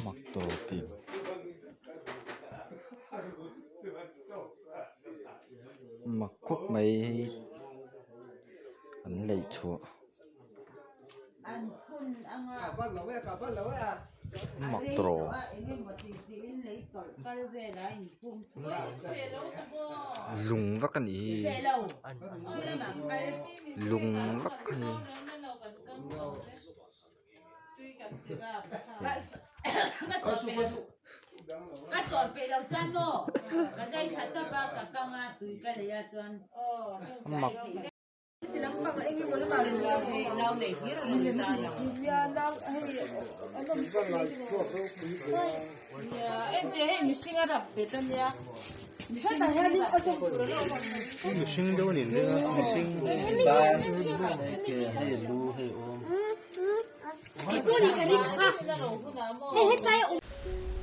Mak tawpin. Mak khawp mai hei an laih chhuah. Mak tawh. Lung vak a nih hi lung vak a ni. Mak.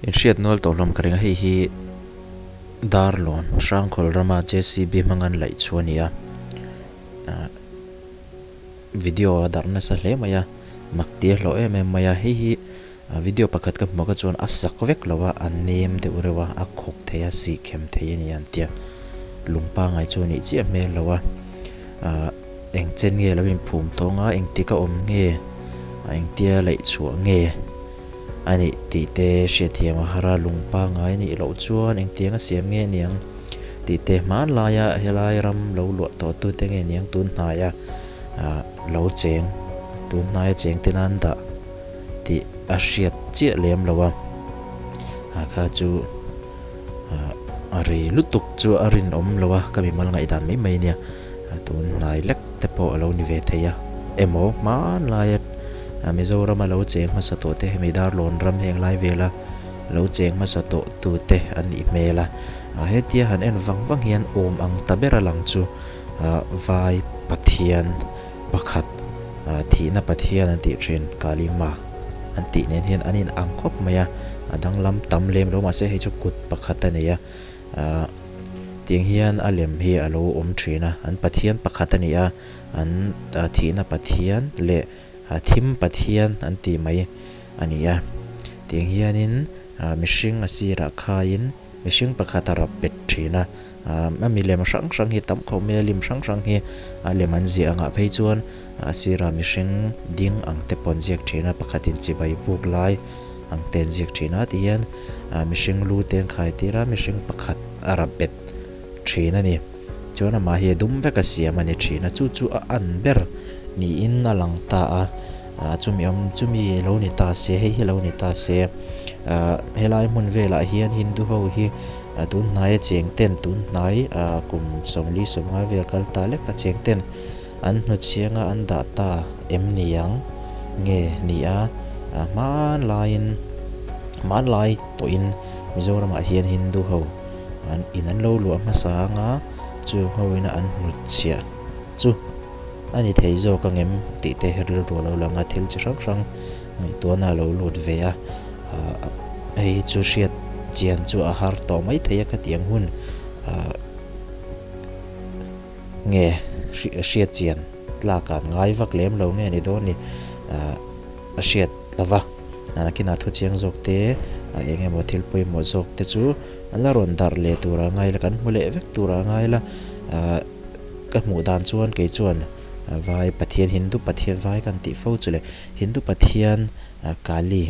Inhriat nual tawh hlawm ka ring a, hei hi Darlawn Hrangkhawl rama JCB hmanga an laih chu a ni a, video a darh nasa hle mai a, mak ti a hlawh em em mai a, hei hi video pakhat ka hmuh kha chuan a sak vek lo a, a nem deuh reuh a, a khawk thei a, sih khem thei a ni an tia, lung pangngai chu a nih chiah hmel lo a, ahh. Eng chen nge lo inphum tawng a, engtik a awm nge, a engtia laih chhuah nge a nih tih te hriatthiam a har a, lung pangngai a nih loh chuan engtiang a siam nge niang tih te hmanlaia helai ram lo luah tawh tute nge niang tun hnaia lo cheng, tun hnaia cheng te nan dah tih a hriat chiah lem lo a, kha chu. A rei lutuk chu a rinawm lo a, ka mimal ngaihdan mai mai ania. Tun hnai lek te pawh a lo ni ve thei a, emaw hmanlaia Mizorama lo cheng hmasa tawh te, hemi Darlawn ram heng lai vela lo cheng hmasa tawh tute an nih hmel a. Hetia han en vang vang hian awm ang ta ber a lang chu Vai Pathian pakhat thihna Pathian an tih thin Kali Ma an tih nen hian an in ang khawp mai a, a danglam tam lem lo mahse hei chu kut pakhat a nei a, ah tiang hian a lem hi a lo awm thin a, an Pathian pakhat a ni a, an thihna Pathian leh thim Pathian an tih mai a ni a, tiang hianin mihring a sirah khaiin mihring pakhat a rap bet thin a. A milem hrang hrang hi tam khawp mai a, lim hrang hrang hi a lem an ziah angah phei chuan a sirah mihring ding ang te pawh an ziak thin a, pakhatin chibai buk lai ang te an ziak thin a tihian mihring lu te an khai tir a, mihring pakhat a rap bet thin a ni. Chuan amah hi a dum vek a siam a ni thin a, chu chu a an ber niin a lang ta a, chumi awm chumi lo ni ta se hei hi lo ni ta se helai hmun velah hian Hindu ho hi A tun hnai a cheng ten tun hnai ah kum 40 50 vel kal ta lek a cheng ten an hnuchhiang a an dah ta em ni ang nge ni a hmanlaiin hmanlai tawhin Mizoramah hian Hindu ho an in an lo luah hmasa anga chung ho ina an hnuchhiah chu a ni thei zawk angem tih te rilru a lo lang a thil chi hrang hrang Ngaihtuahna a lo lut ve a, hei hi chu hriat chian chu a har tawh mai thei a ka tih ang hun nge hriat chian tlak an ngai vak lem lo nge ni dawn ni a hriat lo va, nakinah thu chiang zawk te eng emaw thil pawimawh zawk te chu an la rawn darh leh tur a ngai la kan hmu leh vek tur a ngai la ka hmuh dan chuan kei chuan vai pathian Hindu pathian vai kan tih fo chu le. Hindu pathian Kali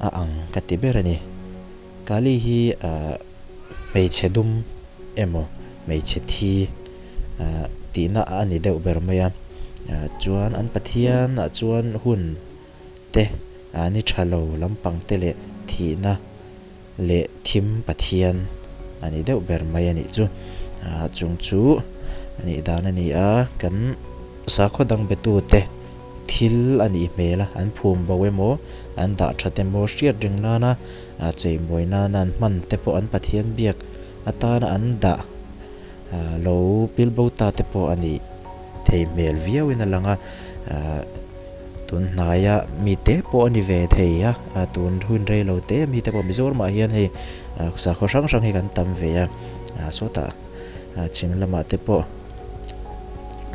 a ang ka ti ber a ni. Kali hi hmeichhe dum emaw hmeichhe thi tihna a ni deuh ber mai a. Chuan an pathian ah chuan hun te ni tha lo lampang te leh thihna leh thim pathian a ni deuh ber mai a nih chu. Chung chu a nih dan a ni a, kan sakhaw dang betute Thil a nih hmel a, an phum bo emaw, an dah that emaw hriat ring nana cheimawi nana an hman te pawh an Pathian biak atana an dah lo pil bo ta te pawh a nih thei hmel viauin a lang a. Tun hnaia mite pawh a ni ve thei a, tun hun rei lo te mite pawh Mizoramah hian hei sakhaw hrang hrang hi kan tam ve a, sawtah chhim lamah te pawh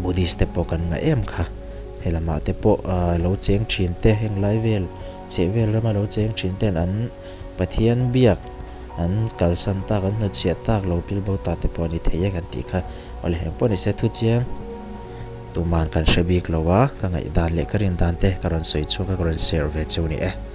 Buddhist te pawh kan ngah em kha. He lamah te pawh lo cheng thin te heng lai vel Chhehvel rama lo cheng thin ten an Pathian biak an kalsan tak, an hnutchhiah tak lo pilbo ta te pawh a ni thei e kan tih kha. Awle eng pawh nise thu chiang tuman kan hre bik lo a, ka ngaihdan leh ka rin dan te ka rawn sawi chhuak a, ka rawn share ve cheu ni e.